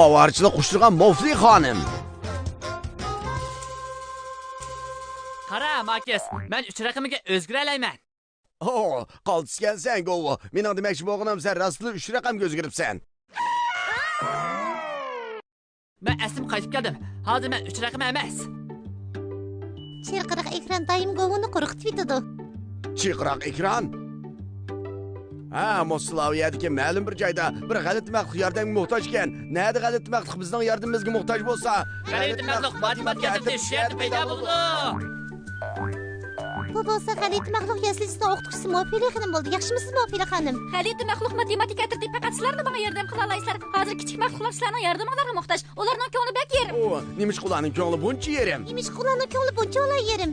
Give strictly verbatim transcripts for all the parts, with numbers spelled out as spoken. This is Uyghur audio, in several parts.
ئاۋارىچىلىق قۇشلىغان موفلى خانىم. قارا، ماكىس، مەن ئۈچ رەقىمگە ئۆزگىرەلەيمەن. ئو، قالتىسكەنسەن، گوۋو. مېنىڭ دېمەكچى بولغىنىم، سەن راستلا ئۈچ رەقەمگە ئۆزگىرىپسەن. مەن ئەسلىمگە قايتىپ كەلدىم. ھازىر مەن ئۈچ رەقەم ئەمەس. چىرقىراق ئېكران دائىم گوۋونى قورقۇتۇۋېتىدۇ. چىرقىراق ئېكران؟ ھە، مۇسلاۋىيەدىكى مەلۇم بىر جايدا بىر غەلىتە مەخلۇق ياردەمگە موھتاجكەن. نەدە غەلىتە مەخلۇق بىزنىڭ ياردىمىمىزگە موھتاج بولسا، غەلىتە مەخلۇق ماتېماتىكا ئەترىتى شۇ يەردە پەيدا بولىدۇ. بۇ بولسا غەلىتە مەخلۇق يەسلىسىنىڭ ئوقۇتقۇچىسى موفىلى خېنىم بولدى. ياخشىمۇسىز، موفىلى خانىم؟ غەلىتە مەخلۇق ماتېماتىكا ئەترىتى پەقەت سىلەرلا ماڭا ياردەم قىلالايسىلەر. ھازىر كىچىك مەخلۇقلار سىلەرنىڭ ياردىمىڭلارغا موھتاج. ئۇلارنىڭ كۆڭلى بەك يېرىم. ئۇ، نېمىشقا ئۇلارنىڭ كۆڭلى بۇنچە يېرىم؟ نېمىشقا ئۇلارنىڭ كۆڭلى بۇنچىۋالا يېرىم؟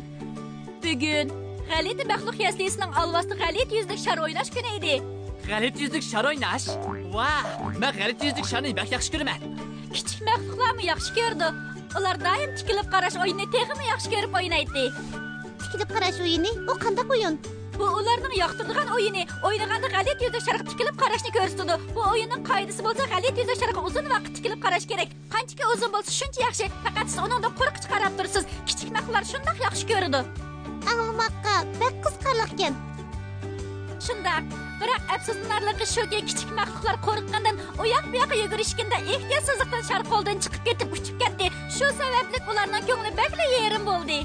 بۈگۈن غەلىتە مەخلۇق يەسلىسىنىڭ ئالۋاستى غەلىتە يۈزلۈك شار ئويناش كۈنى ئىدى. غەلىتە يۈزلۈك شار ئويناش؟ ۋاھ، مەن غەلىتە يۈزلۈك شارنى بەك ياخشى كۆرىمەن. كىچىك مەخلۇقلارمۇ ياخشى كۆرىدۇ. ئۇلار دائىم تىكىلىپ قاراش ئويۇنىنى تېخىمۇ ياخشى كۆرۈپ ئوينايتتى. تىكىلىپ قاراش ئويۇنى؟ ئۇ قانداق ئويۇن؟ بۇ ئۇلارنىڭ ياقتۇرىدىغان ئويۇنى. ئوينىغاندا غەلىتە يۈزلۈك شارغا تىكىلىپ قاراشنى كۆرسىتىدۇ. بۇ ئويۇننىڭ قائىدىسى بولسا غەلىتە يۈزلۈك شارغا ئۇزۇن ۋاقىت تىكىلىپ قاراش كېرەك. قانچىكى ئۇزۇن بولسا، شۇنچە ياخشى. پەقەت سىز ئۇنىڭدىن قورقۇچ قاراپ تۇرىسىز. كىچىك مەخلۇقلار شۇنداق ياخشى كۆرىدۇ. ئاڭلىماققا بەك قىزىقارلىقكەن. شۇنداق. بىراق، ئەپسۇسلىنارلىقى شۇكى، كىچىك مەخلۇقلار قورققاندىن ئۇياق-بۇياققا يۈگۈرۈشكىندە، ئېھتىياتسىزلىقتىن شار قولدىن چىقىپ كېتىپ، ئۇچۇپ كەتتى. شۇ سەۋەبلىك ئۇلارنىڭ كۆڭلى بەكلا يېرىم بولدى.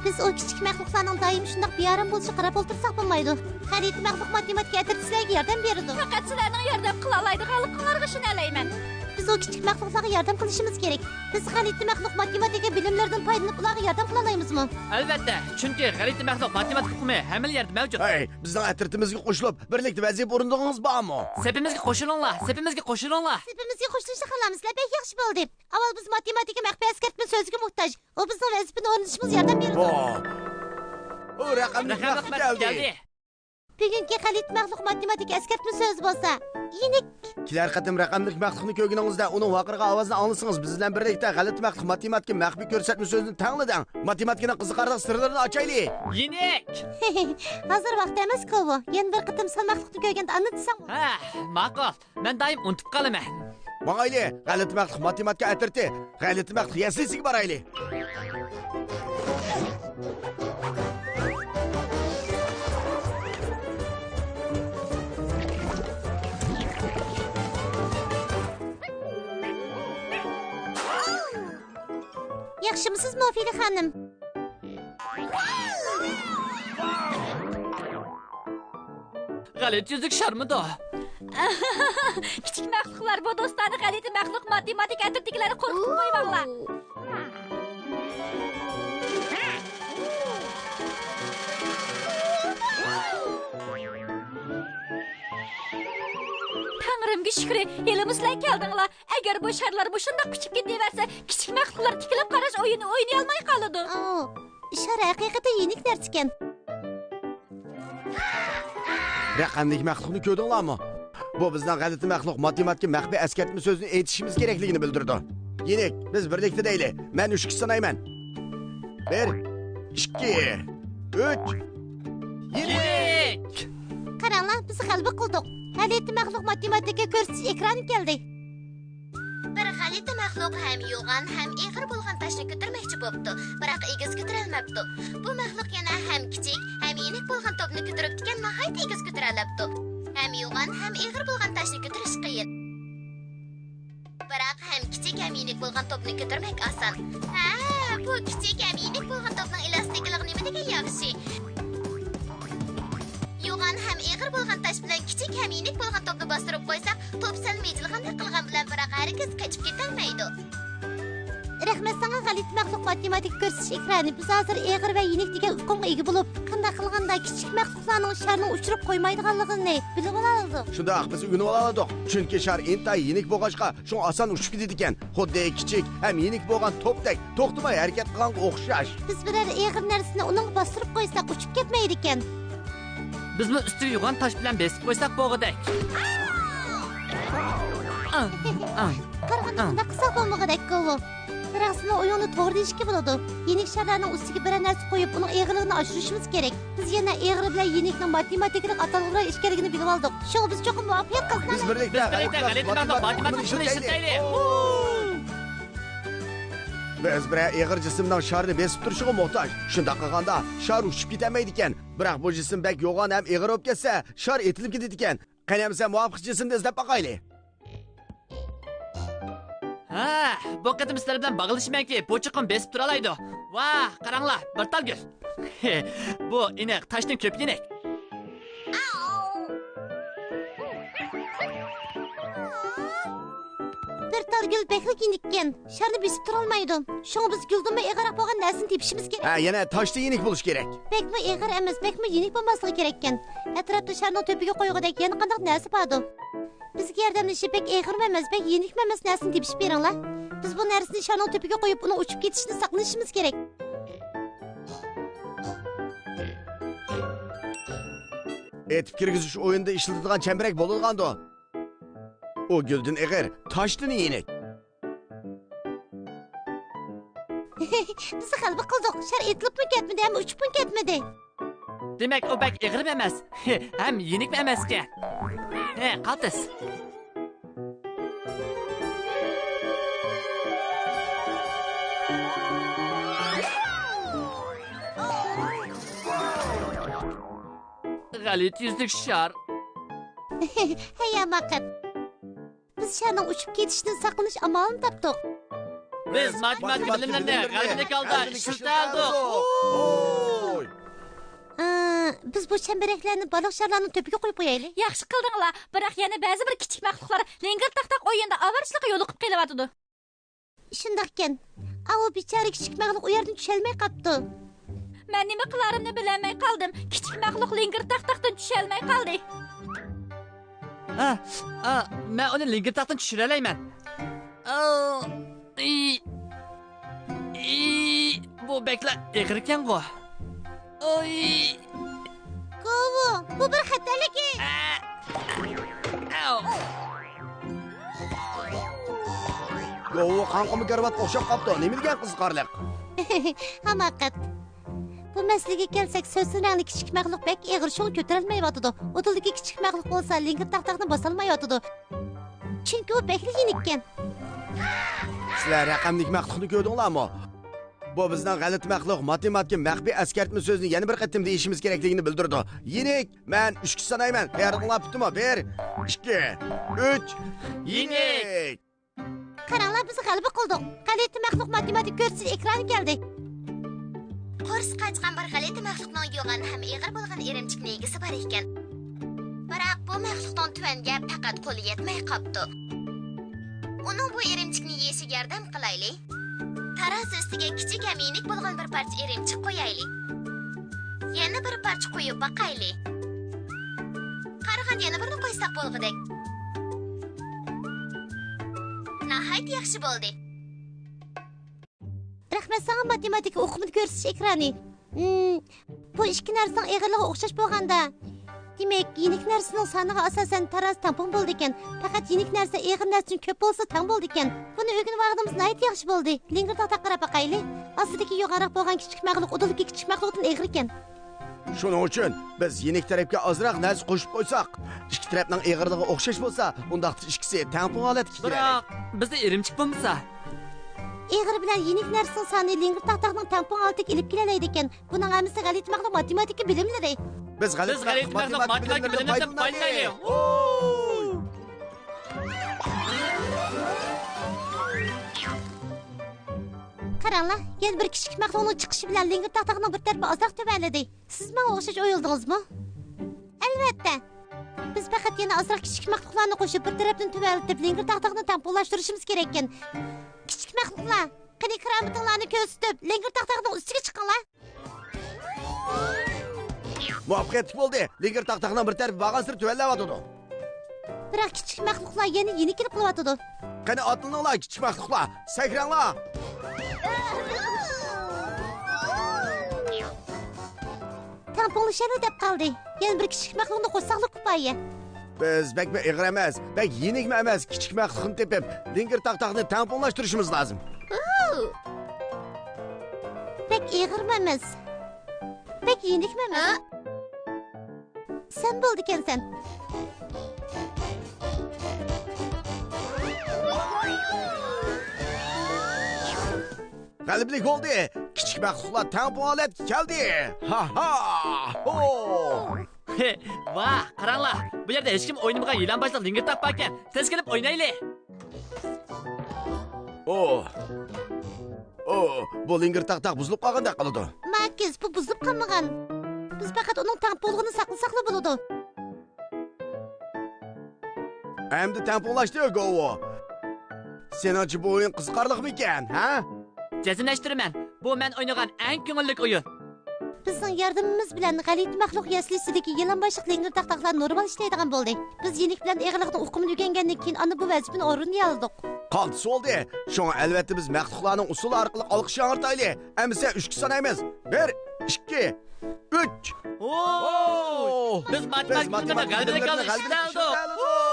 بىز ئۇ كىچىك مەخلۇقلارنىڭ دائىم شۇنداق بىئارام بولۇشىغا قاراپ ئولتۇرساق بولمايدۇ. غەلىتە مەخلۇق ماتېماتىكا ئەترىتى سىلەرگە ياردەم بېرىدۇ. پەقەت سىلەرنىڭ ياردەم قىلالايدىغانلىقىڭلارغا ئىشىنەلەيمەن. بىز ئۇ كىچىك مەخلۇقلارغا ياردەم قىلىشىمىز كېرەك. بىز غەلىتە مەخلۇق ماتېماتىكا بىلىملىرىدىن پايدىلىنىپ ئۇلارغا ياردەم قىلالايمىزمۇ؟ ئەلۋەتتە، چۈنكى غەلىتە مەخلۇق ماتېماتىكا ئۇقۇمى ھەممىلا يەردە مەۋجۇت. ھەي، بىزنىڭ ئەترىتىمىزگە قوشۇلۇپ، بىرلىكتە ۋەزىپە ئورۇندىغىڭىز بارمۇ؟ سېپىمىزگە قوشۇلۇڭلار، سېپىمىزگە قوشۇلۇڭلار. سېپىمىزگە قوشۇلۇشنى خالامسىلەر؟ بەك ياخشى بولدى. ئاۋۋال بىز ماتېماتىكا مەخپىي ئەسكەرتمە سۆزىگە موھتاج. ئۇ بىزنىڭ ۋەزىپىنى ئورۇندىشىمىزغا ياردەم بېرىدۇ. ھو. ئۇ رەقەملىك رەقەملىك مەخپىي مەخپىي كەلدى. كەلدى. بۈگۈنكى غەلىتە مەخلۇق ماتېماتىكا ئەسكەرتمە سۆزى بولسا، يېنىك. كېلەر قېتىم رەقەملىك مەخلۇقنى كۆرگىنىڭىزدە، ئۇنىڭ ۋارقىرىغان ئاۋازىنى ئاڭلىسىڭىز، بىز بىلەن بىرلىكتە غەلىتە مەخلۇق ماتېماتىكا مەخپىي كۆرسەتمە سۆزىنى تەڭلىدىڭ. ماتېماتىكىنىڭ قىزىقارلىق سىرلىرىنى ئاچايلى. يېنىك. ھازىر ۋاقتى ئەمەس، كوۋو. يەنە بىر قېتىم سان مەخلۇقنى كۆرگەندە ئاندىن دېسەڭ بولىدۇ. ھە، ماقۇل. مەن دائىم ئۇنتۇپ قالىمەن. ماڭايلى، غەلىتە مەخلۇق ماتېماتىكا ئەترىتى، غەلىتە مەخلۇق يەسلىسىگە بارايلى. ياخشىمۇسىز، موفىلى خانىم؟ غەلىتە يۈزلۈك شارمىدۇ؟ كىچىك مەخلۇقلار، بۇ دوستانە غەلىتە مەخلۇق ماتېماتىكا ئەترىتىدىكىلەرنى قورقۇتۇپ قويماڭلار. تەڭرىمگە شۈكرى، ھېلىمۇ سىلەر كەلدىڭلار. ئەگەر بۇ شارلار مۇشۇنداق ئۇچۇپ كېتىۋەرسە، كىچىك مەخلۇقلار تىكىلىپ قاراش ئويۇنى ئوينىيالماي قالىدۇ. ئاۋۇ، شار ھەقىقەتەن يېنىك نەرسىكەن. رەقەملىك مەخلۇقنى كۆردۈڭلارمۇ؟ بۇ بىزنىڭ غەلىتە مەخلۇق ماتېماتىكا مەخپىي ئەسكەرتمە سۆزىنى ئېيتىشىمىز كېرەكلىكىنى بىلدۈرىدۇ. يېنىك، بىز بىرلىكتە دەيلى. مەن ئۈچكىچە سانايمەن. بىر، ئىككى، ئۈچ. يېنىك! قاراڭلار، بىز غەلىبە قىلدۇق. غەلىتە مەخلۇق ماتېماتىكا كۆرسىتىش ئېكرانى كەلدى. بىر غەلىتە مەخلۇق ھەم يوغان، ھەم ئېغىر بولغان تاشنى كۆتۈرمەكچى بوپتۇ، بىراق ئېگىز كۆتۈرەلمەپتۇ. بۇ مەخلۇق يەنە ھەم كىچىك، ھەم يېنىك بولغان توپنى كۆتۈرۈپتىكەن، ناھايىتى ئېگىز كۆتۈرەلەپتۇ. ھەم يوغان، ھەم ئېغىر بولغان تاشنى كۆتۈرۈش قىيىن. بىراق ھەم كىچىك، ھەم يېنىك بولغان توپنى كۆتۈرمەك ئاسان. ھە، بۇ كىچىك ھەم يېنىك بولغان توپنىڭ ئېلاستىكىلىقى نېمىدېگەن ياخشى. يوغان ھەم ئېغىر بولغان تاش بىلەن كىچىك ھەم يېنىك بولغان توپنى باستۇرۇپ قويساق، توپ سەل مىجىلغاندەك قىلغان بىلەن، بىراق ھەرگىز قېچىپ كېتەلمەيدۇ. رەھمەت ساڭا، غەلىتە مەخلۇق ماتېماتىكا كۆرسىتىش ئېكرانى. بىز ھازىر ئېغىر ۋە يېنىك دېگەن ئۇقۇمغا ئىگە بولۇپ، قانداق قىلغاندا كىچىك مەخلۇقلارنىڭ شارنىڭ ئۇچۇرۇپ قويمايدىغانلىقىنى بىلىۋالالىدۇق. شۇنداق، بىز ئۆگىنىۋالالىدۇق. چۈنكى شار ئىنتايىن يېنىك بولغاچقا، شۇڭا ئاسان ئۇچۇپ كېتىدىكەن. خۇددى كىچىك ھەم يېنىك بولغان توپتەك توختىماي ھەرىكەت قىلغانغا ئوخشاش. بىز بىرەر ئېغىر نەرسىنى ئۇنىڭغا باستۇرۇپ قويساق، ئۇچۇپ كەتمەيدىكەن. بىزمۇ ئۈستىگە يوغان تاش بىلەن بېسىپ قويساق بولغۇدەك. قارىغاندا، بۇنداق قىلساق بولمىغۇدەك، كوۋو. شەخسنىڭ ئويۇننى توغرا دېيىشكە بولىدۇ. يېنىك شارلارنىڭ ئۈستىگە بىرەر نەرسە قويۇپ، ئۇنىڭ ئېغىرلىقىنى ئاشۇرۇشىمىز كېرەك. بىز يەنە ئېغىر بىلەن يېنىكنىڭ ماتېماتىكىلىق ئاتالغۇلار ئىكەنلىكىنى بىلىۋالدۇق. شۇڭا بىز چوقۇم مۇۋەپپەقىيەت قازىنىمىز. بىز بىرلىكتە غەلىتە مەخلۇق ماتېماتىكىسىنى ئىشلىتەيلى. بىز بىرەر ئېغىر جىسىمنىڭ شارنى بېسىپ تۇرۇشىغا موھتاج. شۇنداق قىلغاندا شار ئۇچۇپ كېتەلمەيدىكەن. بىراق بۇ جىسىم بەك يوغان ھەم ئېغىر بولۇپ كەتسە، شار ئېتىلىپ كېتىدىكەن. قېنى ئەمىسە مۇۋاپىق جىسىمنى ئىزدەپ باقايلى. ھە، بۇ قېتىم سىلەر بىلەن باغلىشىمەنكى، بۇ چوقۇم بېسىپ تۇرالايدۇ. ۋاھ، قاراڭلار، بىر تال گۈل. بۇ ئېنىق تاشتىن كۆپ يېنىك. بىر تال گۈل بەكلا يېنىككەن، شارنى بېسىپ تۇرالمايدۇ. شۇڭا بىز گۈلدىنمۇ ئېغىرراق بولغان نەرسىنى تېپىشىمىز كېرەك. ھە، يەنە تاشتىن يېنىك بولۇش كېرەك. بەكمۇ ئېغىر ئەمەس، بەكمۇ يېنىك بولماسلىقى كېرەككەن. ئەتراپتا شارنىڭ تۆپىگە قويغۇدەك يەنە قانداق نەرسە باردۇ؟ بىزگە ياردەملىشىپ، بەك ئېغىرمۇ ئەمەس، بەك يېنىكمۇ ئەمەس نەرسىنى تېپىشىپ بېرىڭلار. بىز بۇ نەرسىنى شارنىڭ تۆپىگە قويۇپ، ئۇنىڭ ئۇچۇپ كېتىشىدىن ساقلىنىشىمىز كېرەك. ئېتىپ كىرگۈزۈش ئويۇنىدا ئىشلىتىدىغان چەمبىرەك بولىدىغاندۇ؟ ئۇ گۈلدىن ئېغىر، تاشتىن يېنىك. بىز غەلىبە قىلدۇق. شار ئېتىلىپمۇ كەتمىدى، ھەم ئۇچۇپمۇ كەتمىدى. دېمەك، ئۇ بەك ئېغىرمۇ ئەمەس، ھەم يېنىكمۇ ئەمەسكەن. ھە، قالتىس. غەلىتە يۈزلۈك شار. ھەي، ھاماقەت. بىز شارنىڭ ئۇچۇپ كېتىشىدىن ساقلىنىش ئامالىنى تاپتۇق. بىز ماتېماتىكا بىلىملىرىنى غەلىبىلىك ھالدا ئىشلىتەلىدۇق. ئى، بىز بۇ چەمبىرەكلەرنى بالىغا شارلارنىڭ تۆپىگە قويۇپ قويايلى. ياخشى قىلدىڭلار، بىراق يەنە بەزى بىر كىچىك مەخلۇقلار لىڭگىر تاق-تاق ئويۇنىدا ئاۋارىچىلىققا يولۇقۇپ قېلىۋاتىدۇ. شۇنداقكەن. ئاۋۇ بىچارە كىچىك مەخلۇق ئۇ يەردىن چۈشەلمەي قاپتۇ. مەن نېمە قىلارىمنى بىلەلمەي قالدىم. كىچىك مەخلۇق لىڭگىر تاق-تاقتىن چۈشەلمەي قالدى. ئا، ئا، مەن ئۇنى لىڭگىر تاقتىن چۈشۈرەلەيمەن. ئا، ئى، ئى، بۇ بەكلا ئېغىركەنغۇ. ئاي. گوۋۇ، بۇ بىر خەتەرلىك ئىش. ئە. ئەو. گوۋۇ قاڭقىما كارىۋاتقا ئوخشاپ قاپتۇ. نېمە دېگەن قىزىقارلىق؟ ھاماقەت. بۇ مەسىلىگە كەلسەك، سۆسۈن رەڭلىك كىچىك مەخلۇق بەك ئېغىر، شۇڭا كۆتۈرەلمەيۋاتىدۇ. ئۇدۇلدىكى كىچىك مەخلۇق بولسا لىڭگىر تاق-تاقنى باسالمايۋاتىدۇ. چۈنكى ئۇ بەكلا يېنىككەن. سىلەر رەقەملىك مەخلۇقنى كۆردۈڭلارمۇ؟ بۇ بىزنىڭ غەلىتە مەخلۇق ماتېماتىكا مەخپىي ئەسكەرتمە سۆزىنى يەنە بىر قېتىم دېيىشىمىز كېرەكلىكىنى بىلدۈرىدۇ. يېنىك! مەن ئۈچكىچە سانايمەن. تەييارلىقىڭلار پۈتتىمۇ؟ بىر، ئىككى، ئۈچ. يېنىك! قاراڭلار، بىز غەلىبە قىلدۇق. غەلىتە مەخلۇق ماتېماتىكا كۆرسىتىش ئېكرانى كەلدى. قورسىقى ئاچقان بىر غەلىتە مەخلۇقنىڭ يوغان ھەم ئېغىر بولغان ئىرىمچىكنىڭ ئىگىسى بار ئىكەن. بىراق بۇ مەخلۇقنىڭ تۆۋەنگە پەقەت قولى يەتمەي قاپتۇ. ئۇنىڭ بۇ ئىرىمچىكنى يېيىشىگە ياردەم قىلايلى. تارازا ئۈستىگە كىچىك ھەم يېنىك بولغان بىر پارچە ئىرىمچىك قويايلى. يەنە بىر پارچە قويۇپ باقايلى. قارىغاندا يەنە بىرنى قويساق بولغۇدەك. ناھايىتى ياخشى بولدى. رەھمەت ساڭا، ماتېماتىكا ئۇقۇمىنى كۆرسىتىش ئېكرانى. ھىم، بۇ ئىككى نەرسىنىڭ ئېغىرلىقى ئوخشاش بولغاندا، دېمەك، يېنىك نەرسىنىڭ سانىغا ئاساسەن تارازا تەڭپۇڭ بولىدىكەن. پەقەت يېنىك نەرسە ئېغىر نەرسىدىن كۆپ بولسا تەڭ بولىدىكەن. بۇنى ئۆگىنىۋالغىنىمىز ناھايىتى ياخشى بولدى. لىڭگىر تاق-تاققا قاراپ باقايلى. ئاستىدىكى يوغانراق بولغان كىچىك مەخلۇق ئۇدۇلدىكى كىچىك مەخلۇقتىن ئېغىركەن. شۇنىڭ ئۈچۈن بىز يېنىك تەرەپكە ئازراق نەرسە قوشۇپ قويساق، ئىككى تەرەپنىڭ ئېغىرلىقى ئوخشاش بولسا، ئۇنداقتا ئىككىسى تەڭپۇڭ ھالەتكە كېلەلەيدۇ. بىراق، بىزدە ئىرىمچىك بولمىسا؟ ئېغىر بىلەن يېنىك نەرسىنىڭ سانى لىڭگىر تاق-تاقنىڭ تەڭپۇڭ ھالىتىگە ئېلىپ كېلەلەيدىكەن. بۇنىڭ ھەممىسى غەلىتە مەخلۇق ماتېماتىكا بىلىملىرى. بىز غەلىتە مەخلۇق ماتېماتىكا بىلىملىرىدىن پايدىلىنايلى. قاراڭلار، يەنە بىر كىچىك مەخلۇقنىڭ چىقىشى بىلەن لىڭگىر تاق-تاقنىڭ بىر تەرىپى ئازراق تۆۋەنلىدى. سىز ماڭا ئوخشاش ئويلىدىڭىزمۇ؟ ئەلۋەتتە. بىز پەقەت يەنە ئازراق كىچىك مەخلۇقلارنى قوشۇپ، بىر تەرەپتىن تۆۋەنلىتىپ، لىڭگىر تاق-تاقنى تەڭپۇڭلاشتۇرۇشىمىز كېرەككەن. كىچىك مەخلۇقلار، قېنى، كارامىتىڭلارنى كۆرسىتىپ، لىڭگىر تاق-تاقنىڭ ئۈستىگە چىقىڭلار. مۇۋەپپەقىيەتلىك بولدى. لىڭگىر تاق-تاقنىڭ بىر تەرىپى بارغانسېرى تۆۋەنلەۋاتىدۇ. بىراق كىچىك مەخلۇقلار يەنە يېنىكىنى قىلىۋاتىدۇ. قېنى ئاتلىنىڭلار، كىچىك مەخلۇقلار، سەكرەڭلار! تەڭپۇڭلىشايلى دەپ قالدى. يەنە بىر كىچىك مەخلۇقنى قوشساقلا كۇپايە. بىز بەكمۇ ئېغىر ئەمەس، بەك يېنىكمۇ ئەمەس، كىچىك مەخلۇقنى تېپىپ، لىڭگىر تاق-تاقنى تەڭپۇڭلاشتۇرۇشىمىز لازىم. بەك ئېغىرمۇ ئەمەس. بەك يېنىكمۇ ئەمەس. ھە؟ سەن بولىدىكەنسەن. غەلىبىلىك بولدى. كىچىك مەخلۇقلار تەڭپۇڭ ھالەتكە كەلدى. ھا ھا. ھو. ۋاھ، قاراڭلار. بۇ يەردە ھېچكىم ئوينىمىغان يىلان باشلىق لىڭگىرتاق باركەن. تېز كېلىپ ئوينايلى. ئو. ئو، بۇ لىڭگىرتاق تاق بۇزۇلۇپ قالغاندەك قىلىدۇ. ماكىس، بۇ بۇزۇلۇپ قالمىغان. بىز پەقەت ئۇنىڭ تەڭپۇڭلۇقىنى ساقلىساقلا بولىدۇ. ئەمدى تەڭپۇڭلاشتى، گوۋۇ. سېنىڭچە بۇ ئويۇن قىزىقارلىقمىكەن، ھە؟ جەزملەشتۈرىمەن، بۇ مەن ئوينىغان ئەڭ كۆڭۈللۈك ئويۇن. بىزنىڭ ياردىمىمىز بىلەن غەلىتە مەخلۇق يەسلىسىدىكى يىلان باشلىق لىڭگىرتاق تاقلار نورمال ئىشلەيدىغان بولدى. بىز يېنىك بىلەن ئېغىرلىقنىڭ ئۇقۇمىنى ئۆگەنگەندىن كېيىن ئاندىن بۇ ۋەزىپىنى ئورۇندىيالىدۇق. قالتىس بولدى. شۇڭا ئەلۋەتتە بىز مەخلۇقلارنىڭ ئۇسسۇلى ئارقىلىق ئالقىش ياڭرىتايلى. ئەمىسە ئۈچكە سانايمىز. بىر، ئىككى، ئۈچ. ھو! بىز ماتېماتىكا بىلىملىرىنى غەلىبىلىك ئۆستۈرۈۋالدۇق.